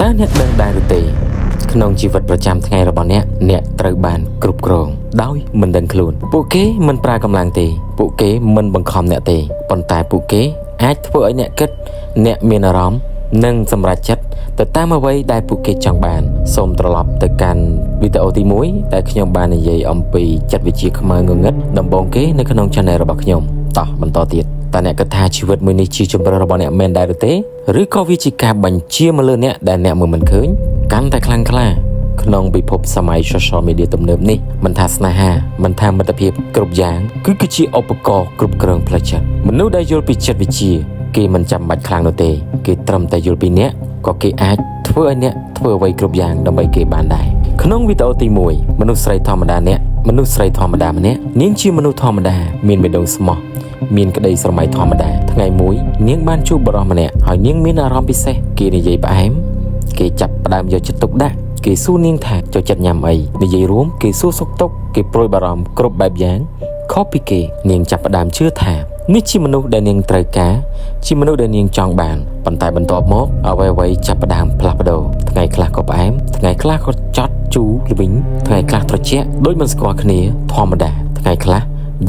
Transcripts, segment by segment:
តើអ្នកដឹងដែរឬទេក្នុងជីវិតប្រចាំថ្ងៃរបស់អ្នកអ្នកត្រូវបានគ្រប់គ្រងដោយមិនដឹងខ្លួនពួកគេមិនប្រើកម្លាំងទេពួកគេមិនបង្ខំអ្នកទេប៉ុន្តែពួកគេអាចធ្វើឲ្យអ្នកគិតអ្នកមានអារម្មណ៍និងសម្រេចចិត្តទៅតាមអ្វីដែលពួកគេចង់បានសូមត្រឡប់ទៅកាន់វីដេអូទី1ដែលខ្ញុំបាននិយាយអំពីចិត្តវិទ្យាខ្មៅងងឹតដំបូងគេនៅក្នុង Channel របស់ខ្ញុំតោះបន្តទៀតតើអ្នកគិតថាជីវិតមួយនេះជាជម្រើសរបស់អ្នកមែនដែរឬទេឬក៏វាជាការបញ្ជាមកលើអ្នកដែលអ្នកមើលមិនឃើញកាន់តែខ្លាំងក្លាក្នុងពិភពសម័យ social media ទំនើបនេះមិនថាស្នេហាមិនថាមិត្តភាពគ្រប់យ៉ាងគឺគឺជាឧបករណ៍គ្រប់គ្រងផ្លូវចិត្តមនុស្សដែលយល់ពីចិត្តវិទ្យាគេមិនចាំបាច់ខ្លាំងនោះទេគេត្រឹមតែយល់ពីអ្នកក៏គេអាចធ្វើឲ្យអ្នកធ្វើអ្វីគ្រប់យ៉ាងដើម្បីគេបានដែរក្នុងវីដេអូទី1មនុស្សស្រីធម្មតាអ្នកមនុស្សស្រីធម្មតាម្នាក់នាងជាមនុស្សធម្មតាមានបេះដូងស្មោះ មានក្តីស្រមៃធម្មតាថ្ងៃមួយនាងបានជួបបុរសម្នាក់ហើយនាងមានអារម្មណ៍ពិសេសគេនិយាយផ្អែមគេចាប់ផ្ដើមយកចិត្តទុកដាក់គេសួរនាងថាចូលចិត្តញ៉ាំអីនិយាយរួមគេសួរសុខទុក្ខគេប្រួយបារម្ភគ្រប់បែបយ៉ាងខុសពីគេនាងចាប់ផ្ដើមជឿថានេះជាមនុស្សដែលនាងត្រូវការជាមនុស្សដែលនាងចង់បានប៉ុន្តែបន្ទាប់មកអ្វីៗចាប់ផ្ដើមផ្លាស់ប្ដូរថ្ងៃខ្លះក៏ផ្អែមថ្ងៃខ្លះក៏ចត់ជូរល្វីងថ្ងៃខ្លះត្រជាក់ដូចមិនស្គាល់គ្នាធម្មតាថ្ងៃខ្លះ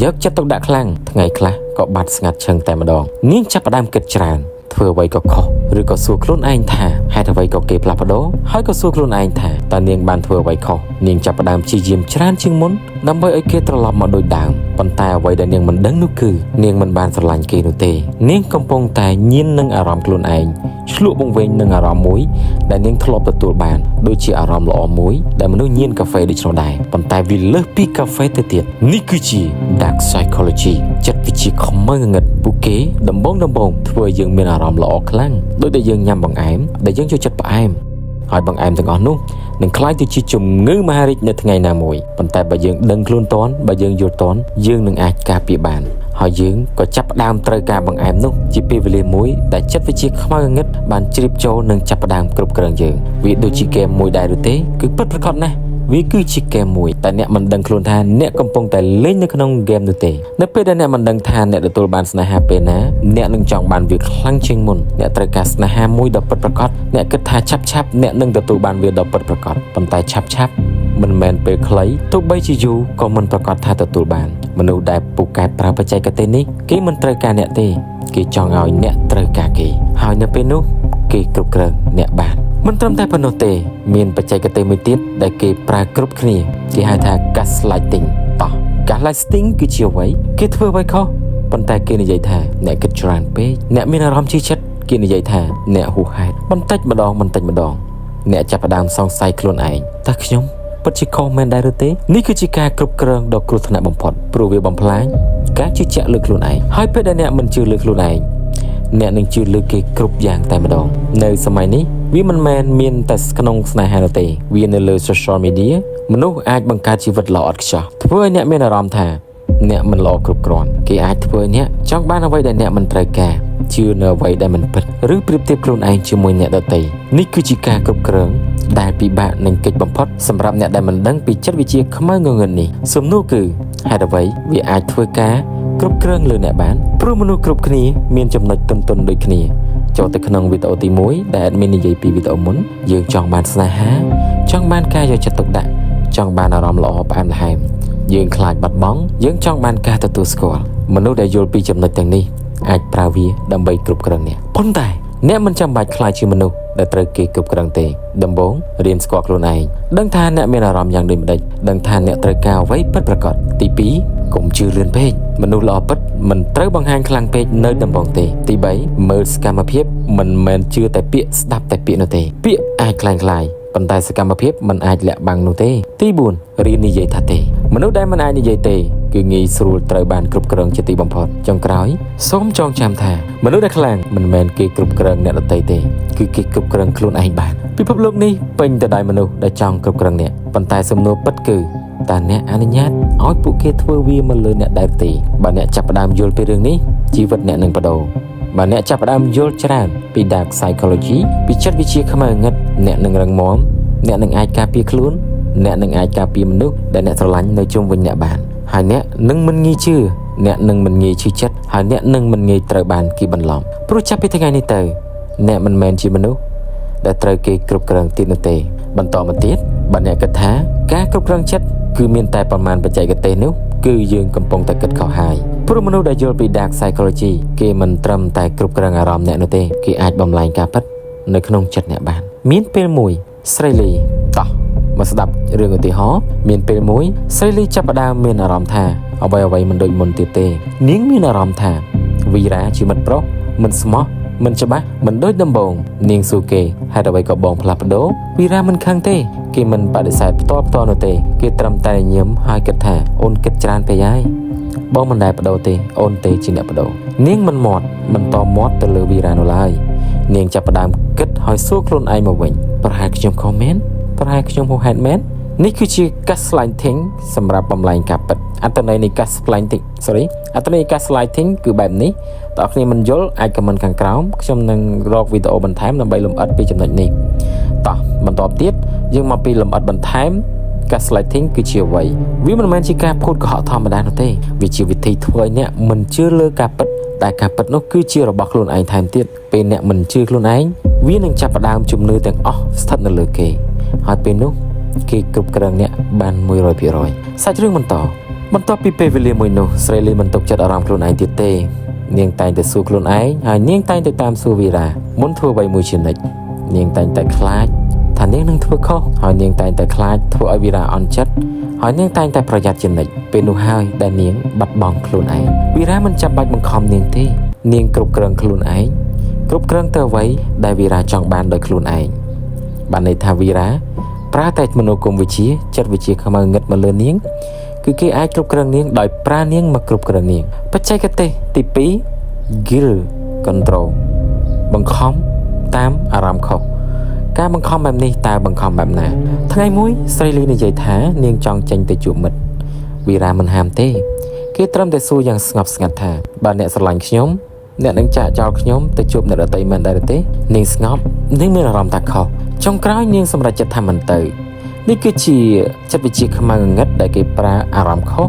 យកចិត្តទុកដាក់ខ្លាំងថ្ងៃខ្លះក៏បាត់ស្ងាត់ឈឹងតែម្ដងនាងចាប់ផ្ដើមគិតច្រើនធ្វើអ្វីក៏ខុសឬក៏សួរខ្លួនឯងថាហេតុអ្វីក៏គេផ្លាស់ប្ដូរហើយក៏សួរខ្លួនឯងថាតើនាងបានធ្វើអ្វីខុសនាងចាប់ផ្ដើមព្យាយាមច្រើនជាងមុនដើម្បីឲ្យគេត្រឡប់មកដូចដើមប៉ុន្តែអ្វីដែលនាងមិនដឹងនោះគឺនាងមិនបានស្រឡាញ់គេនោះទេនាងកំពុងតែញៀននឹងអារម្មណ៍ខ្លួនឯងឆ្លក់វង្វេងនឹងអារម្មណ៍មួយដែលនាងធ្លាប់ទទួលបានដូចជាអារម្មណ៍ល្អមួយដែលមនុស្សញៀនកាហ្វេដូច្នោះដែរប៉ុន្តែវាលើសពីកាហ្វេទៅទៀតនេះគឺជា Dark Psychology ចិត្តវិទ្យាខ្មៅងងឹតពួកគេដំបងដំបងធ្វើឲ្យយើងមានអារម្មណ៍ល្អខ្លាំងដូចដែលយើងញ៉ាំបង្អែមដែលយើងចូលចិត្តផ្អែមហើយបង្អែមទាំងអស់នោះនឹងក្លាយទៅជាជំងឺមហារីកនៅថ្ងៃណាមួយប៉ុន្តែបើយើងដឹងខ្លួនតន់បើយើងយល់តន់យើងនឹងអាចការពារបានហើយយើងក៏ចាប់ផ្ដើមត្រូវការបង្អែមនោះជាពេលវេលាមួយដែលចិត្តវិទ្យាខ្មៅងងឹតបានជ្រាបចូលនិងចាប់ផ្ដើមគ្រប់គ្រងយើងវាដូចជាហ្គេមមួយដែរឬទេគឺពិតប្រាកដណាស់វាគឺជាហ្គេមមួយតែអ្នកមិនដឹងខ្លួនថាអ្នកកំពុងតែលេងនៅក្នុងហ្គេមនោះទេនៅពេលដែលអ្នកមិនដឹងថាអ្នកទទួលបានស្នេហាពេលណាអ្នកនឹងចង់បានវាខ្លាំងជាងមុនអ្នកត្រូវការស្នេហាមួយដ៏ពិតប្រាកដអ្នកគិតថាឆាប់ឆាប់អ្នកនឹងទទួលបានវាដ៏ពិតប្រាកដប៉ុន្តែឆាប់ឆាប់មិនមែនពេលខ្លីទោះបីជាយូរក៏មិនប្រាកដថាទទួលបានមនុស្សដែលពូកែប្រើបច្ចេកទេសនេះគេមិនត្រូវការអ្នកទេគេចង់ឲ្យអ្នកត្រូវការគេហើយនៅពេលនោះគេគ្រប់គ្រងអ្នកបានមិនត្រឹមតែប៉ុណ្ណោះទេមានបច្ចេកទេសមួយទៀតដែលគេប្រើគ្រប់គ្នាគេហៅថា gaslighting តោះ gaslighting គឺជាអ្វីគេធ្វើអ្វីខុសប៉ុន្តែគេនិយាយថាអ្នកគិតច្រើនពេកអ្នកមានអារម្មណ៍ជឿចិត្តគេនិយាយថាអ្នកហួសហេតុបន្តិចម្ដងបន្តិចម្ដងអ្នកចាប់ផ្ដើមសង្ស័យខ្លួនឯងតើខ្ញុំពិតជាខុសមែនដែរឬទេនេះគឺជាការគ្រប់គ្រងដ៏គ្រោះថ្នាក់បំផុតព្រោះវាបំផ្លាញការជឿជាក់លើខ្លួនឯងហើយពេលដែលអ្នកមិនជឿលើខ្លួនឯងអ្នកនឹងជឿលើគេគ្រប់យ៉ាងតែម្ដងនៅសម័យនេះវាមិនមែនមានតែក្នុងស្នេហានោះទេវានៅលើ social media មនុស្សអាចបង្កើតជីវិតល្អឥតខ្ចោះធ្វើឲ្យអ្នកមានអារម្មណ៍ថាអ្នកមិនល្អគ្រប់គ្រាន់គេអាចធ្វើឲ្យអ្នកចង់បានអ្វីដែលអ្នកមិនត្រូវការជឿនៅអ្វីដែលមិនពិតឬប្រៀបធៀបខ្លួនឯងជាមួយអ្នកដទៃនេះគឺជាការគ្រប់គ្រងដែលពិបាកនឹងគេចបំផុតសម្រាប់អ្នកដែលមិនដឹងពីចិត្តវិទ្យាខ្មៅងងឹតនេះសំណួរគឺហេតុអ្វីវាអាចធ្វើការគ្រប់គ្រងលើអ្នកបានព្រោះមនុស្សគ្រប់គ្នាមានចំណុចទន់ៗដូចគ្នាចូលទៅក្នុងវីដេអូទី1ដែល admin និយាយពីវីដេអូមុនយើងចង់បានស្នេហាចង់បានការយកចិត្តទុកដាក់ចង់បានអារម្មណ៍ល្អផ្អែមល្ហែមយើងខ្លាចបាត់បង់យើងចង់បានការទទួលស្គាល់មនុស្សដែលយល់ពីចំណុចទាំងនេះអាចប្រើវាដើម្បីគ្រប់គ្រងអ្នកប៉ុន្តែអ្នកមិនចាំបាច់ក្លាយជាមនុស្សដែលត្រូវគេគ្រប់គ្រងទេដំបូងរៀនស្គាល់ខ្លួនឯងដឹងថាអ្នកមានអារម្មណ៍យ៉ាងដូចម្ដេចដឹងថាអ្នកត្រូវការអ្វីពិតប្រាកដទី2កុំជឿលឿនពេកមនុស្សល្អពិតមិនត្រូវបង្ហាញខ្លាំងពេកនៅដំបូងទេទី3មើលសកម្មភាពមិនមែនជឿតែពាក្យស្ដាប់តែពាក្យនោះទេពាក្យអាចក្លែងក្លាយប៉ុន្តែសកម្មភាពមិនអាចលាក់បាំងនោះទេទី4រៀននិយាយថាទេមនុស្សដែលមិនអាចនិយាយទេគឺងាយស្រួលត្រូវបានគ្រប់គ្រងជាទីបំផុតចុងក្រោយសូមចងចាំថាមនុស្សដែលខ្លាំងមិនមែនគេគ្រប់គ្រងអ្នកដទៃទេគឺគេគ្រប់គ្រងខ្លួនឯងបានពិភពលោកនេះពេញទៅដោយមនុស្សដែលចង់គ្រប់គ្រងអ្នកប៉ុន្តែសំណួរពិតគឺតើអ្នកអនុញ្ញាតឲ្យពួកគេធ្វើវាមកលើអ្នកដែរទេបើអ្នកចាប់ផ្ដើមយល់ពីរឿងនេះជីវិតអ្នកនឹងប្ដូរបើអ្នកចាប់ផ្ដើមយល់ច្រើនពី Dark Psychology ពីចិត្តវិទ្យាខ្មៅងងឹតអ្នកនឹងរឹងមាំអ្នកនឹងអាចការពារខ្លួនអ្នកនឹងអាចការពារមនុស្សដែលអ្នកស្រឡាញ់នៅជុំវិញអ្នកបានហើយអ្នកនឹងមិនងាយជឿអ្នកនឹងមិនងាយឈឺចិត្តហើយអ្នកនឹងមិនងាយត្រូវបានគេបន្លំព្រោះចាប់ពីថ្ងៃនេះទៅអ្នកមិនមែនជាមនុស្ស ដែលត្រូវគេគ្រប់គ្រងទៀតនោះទេបន្តមកទៀតបើអ្នកគិតថាការគ្រប់គ្រងចិត្តគឺមានតែប្រមាណបច្ចេកទេសនោះគឺយើងកំពុងតែគិតខុសហើយព្រោះមនុស្សដែលយល់ពី dark psychology គេមិនត្រឹមតែគ្រប់គ្រងអារម្មណ៍អ្នកនោះទេគេអាចបំលែងការពិតនៅក្នុងចិត្តអ្នកបានមានពេលមួយស្រីលីតោះមកស្ដាប់រឿងឧទាហរណ៍មានពេលមួយស្រីលីចាប់ផ្ដើមមានអារម្មណ៍ថាអ្វីអ្វីមិនដូចមុនទៀតទេនាងមានអារម្មណ៍ថាវីរ៉ាជាមិត្តប្រុសមិនស្មោះមិនច្បាស់មិនដូចដំបូងនាងសួរគេហេតុអ្វីក៏បងផ្លាស់ប្ដូរវីរ៉ាមិនខឹងទេគេមិនបដិសេធផ្ទាល់ផ្ទាល់នោះទេគេត្រឹមតែញញឹមហើយគិតថាអូនគិតច្រើនពេកហើយបងមិនដែលប្ដូរទេអូនទេជាអ្នកប្ដូរនាងមិនមាត់មិនតមាត់ទៅលើវីរ៉ានោះឡើយនាងចាប់ផ្ដើមគិតហើយសួរខ្លួនឯងមកវិញប្រហែលខ្ញុំខុសមែនប្រហែលខ្ញុំហួសហេតុមែននេះគឺជា gaslighting សម្រាប់បំលែងការពិតអត្ថន័យនៃ gaslighting sorry អត្ថន័យ gaslighting គឺបែបនេះតើអ្នកគ្នាមិនយល់អាច comment ខាងក្រោមខ្ញុំនឹងរកវីដេអូបន្ថែមដើម្បីលម្អិតពីចំណុចនេះតោះបន្តទៀតយើងមកពីលម្អិតបន្ថែម gaslighting គឺជាអ្វីវាមិនមែនជាការភូតកុហកធម្មតានោះទេវាជាវិធីធ្វើឲ្យអ្នកមិនជឿលើការពិតតែការពិតនោះគឺជារបស់ខ្លួនឯងថែមទៀតពេលអ្នកមិនជឿខ្លួនឯងវានឹងចាប់ផ្ដើមជំនឿទាំងអស់ស្ថិតនៅលើគេហើយពេលនោះគេគ្រប់គ្រងអ្នកបាន100%សាច់រឿងបន្តបន្ទាប់ពីពេលវេលាមួយនោះស្រីលីមិនទុកចិត្តអារម្មណ៍ខ្លួនឯងទៀតទេនាងតែងតែសួរខ្លួនឯងហើយនាងតែងតែតាមសួរវីរ៉ាមុនធ្វើអ្វីមួយជានិច្ចនាងតែងតែខ្លាចថានាងនឹងធ្វើខុសហើយនាងតែងតែខ្លាចធ្វើឲ្យវីរ៉ាអន់ចិត្តហើយនាងតែងតែប្រយ័ត្នជានិច្ចពេលនោះហើយដែលនាងបាត់បង់ខ្លួនឯងវីរ៉ាមិនចាំបាច់បង្ខំនាងទេនាងគ្រប់គ្រងខ្លួនឯងគ្រប់គ្រងទៅអ្វីដែលវីរ៉ាចង់បានដោយខ្លួនឯងបានន័យថាវីរ៉ាប្រើតែមនោគមវិជ្ជាចិត្តវិទ្យាខ្មៅងឹតមកលើនាងគឺគេអាចគ្រប់គ្រងនាងដោយប្រើនាងមកគ្រប់គ្រងនាងបច្ចេកទេសទី2 guilt control បង្ខំតាមអារម្មណ៍ខុសការបង្ខំបែបនេះតើបង្ខំបែបណាថ្ងៃមួយស្រីលីនិយាយថានាងចង់ចេញទៅជួបមិត្តវីរ៉ាមិនហាមទេគេត្រឹមតែសួរយ៉ាងស្ងប់ស្ងាត់ថាបើអ្នកស្រឡាញ់ខ្ញុំអ្នកនឹងចាកចោលខ្ញុំទៅជួបអ្នកដទៃមែនដែរទេនាងស្ងប់នាងមានអារម្មណ៍ថាខុសចុងក្រោយនាងសម្រេចចិត្តថាមិនទៅនេះគឺជាចិត្តវិទ្យាខ្មៅងងឹតដែលគេប្រើអារម្មណ៍ខុស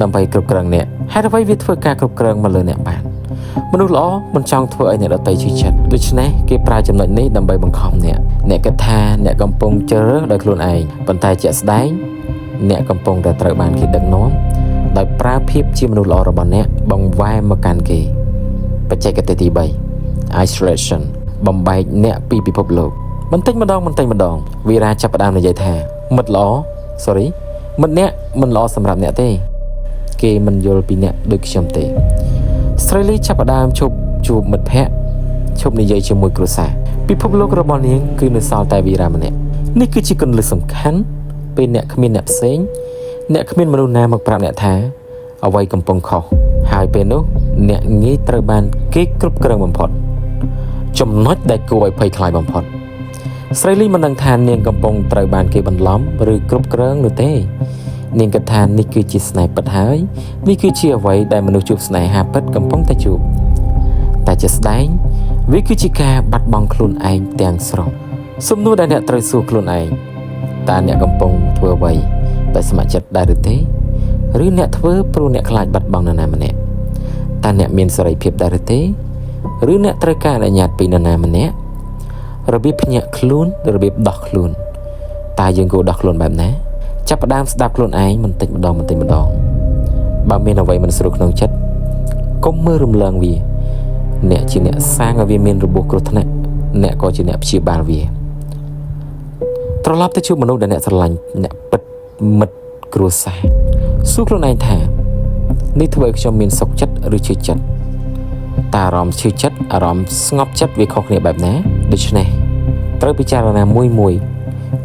ដើម្បីគ្រប់គ្រងអ្នកហេតុអ្វីវាធ្វើការគ្រប់គ្រងមកលើអ្នកបានមនុស្សល្អមិនចង់ធ្វើឲ្យអ្នកដទៃឈឺចិត្តដូច្នេះគេប្រើចំណុចនេះដើម្បីបង្ខំអ្នកអ្នកគិតថាអ្នកកំពុងជ្រើសរើសដោយខ្លួនឯងប៉ុន្តែជាក់ស្ដែងអ្នកកំពុងតែត្រូវបានគេដឹកនាំដោយប្រើភាពជាមនុស្សល្អរបស់អ្នកបង្វែរមកកាន់គេបច្ចេកទេសទី3 isolation បំបែកអ្នកពីពិភពលោកបន្តិចម្ដងបន្តិចម្ដងវីរ៉ាចាប់ផ្ដើមនិយាយថាមិត្តល្អ sorry មិត្តអ្នកមិនល្អសម្រាប់អ្នកទេ គេមិនយល់ពីអ្នកដូចខ្ញុំទេស្រីលីចាប់ផ្ដើមឈប់ជួបមិត្តភ័ក្តិឈប់និយាយជាមួយគ្រួសារពិភពលោករបស់នាងគឺនៅសល់តែវីរ៉ាម្នាក់នេះគឺជាគន្លឹះសំខាន់ពេលអ្នកគ្មានអ្នកផ្សេងអ្នកគ្មានមនុស្សណាមកប្រាប់អ្នកថាអ្វីកំពុងខុសហើយពេលនោះអ្នកងាយត្រូវបានគេគ្រប់គ្រងបំផុតចំណុចដែលគួរឲ្យភ័យខ្លាចបំផុតស្រីលីមិនដឹងថានាងកំពុងត្រូវបានគេបន្លំឬគ្រប់គ្រងនោះទេនាងគិតថានេះគឺជាស្នេហ៍ពិតហើយនេះគឺជាអ្វីដែលមនុស្សជួបស្នេហាពិតកំពុងតែជួបតែជាស្ដែងវាគឺជាការបាត់បង់ខ្លួនឯងទាំងស្រុងសំណួរដែលអ្នកត្រូវសួរខ្លួនឯងតើអ្នកកំពុងធ្វើអ្វីដោយស្ម័គ្រចិត្តដែរឬទេឬអ្នកធ្វើព្រោះអ្នកខ្លាចបាត់បង់នរណាម្នាក់តើអ្នកមានសេរីភាពដែរឬទេឬអ្នកត្រូវការអនុញ្ញាតពីនរណាម្នាក់របៀបភ្ញាក់ខ្លួនរបៀបដោះខ្លួនតើយើងគួរដោះខ្លួនបែបណាចាប់ផ្ដើមស្ដាប់ខ្លួនឯងបន្តិចម្ដងបន្តិចម្ដងបើមានអ្វីមិនស្រួលក្នុងចិត្តកុំមើលរំលងវាអ្នកជាអ្នកសាងឲ្យវាមានរបួសគ្រោះថ្នាក់អ្នកក៏ជាអ្នកព្យាបាលវាត្រឡប់ទៅជួបមនុស្សដែលអ្នកស្រឡាញ់អ្នកពិតមិត្តគ្រួសារសួរខ្លួនឯងថានេះធ្វើឲ្យខ្ញុំមានសុខចិត្តឬឈឺចិត្តតើអារម្មណ៍ឈឺចិត្តអារម្មណ៍ស្ងប់ចិត្តវាខុសគ្នាបែបណាដូច្នេះត្រូវពិចារណាមួយមួយ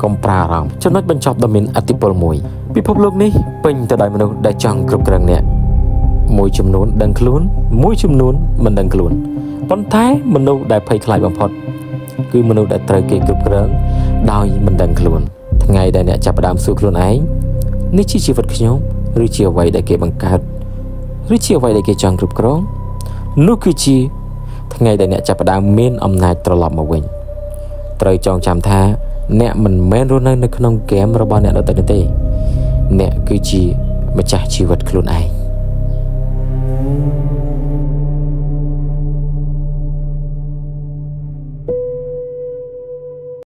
កុំប្រើអារម្មណ៍ចំណុចបញ្ចប់ដ៏មានឥទ្ធិពលមួយពិភពលោកនេះពេញទៅដោយមនុស្សដែលចង់គ្រប់គ្រងអ្នកមួយចំនួនដឹងខ្លួនមួយចំនួនមិនដឹងខ្លួនប៉ុន្តែមនុស្សដែលភ័យខ្លាចបំផុតគឺមនុស្សដែលត្រូវគេគ្រប់គ្រងដោយមិនដឹងខ្លួនថ្ងៃដែលអ្នកចាប់ផ្ដើមសួរខ្លួនឯងនេះជាជីវិតខ្ញុំឬជាអ្វីដែលគេបង្កើតឬជាអ្វីដែលគេចង់គ្រប់គ្រងនោះគឺជាថ្ងៃដែលអ្នកចាប់ផ្ដើមមានអំណាចត្រឡប់មកវិញត្រូវចងចាំថាអ្នកមិនមែនរស់នៅនៅក្នុងហ្គេមរបស់អ្នកដទៃនោះទេអ្នកគឺជាម្ចាស់ជីវិតខ្លួនឯង។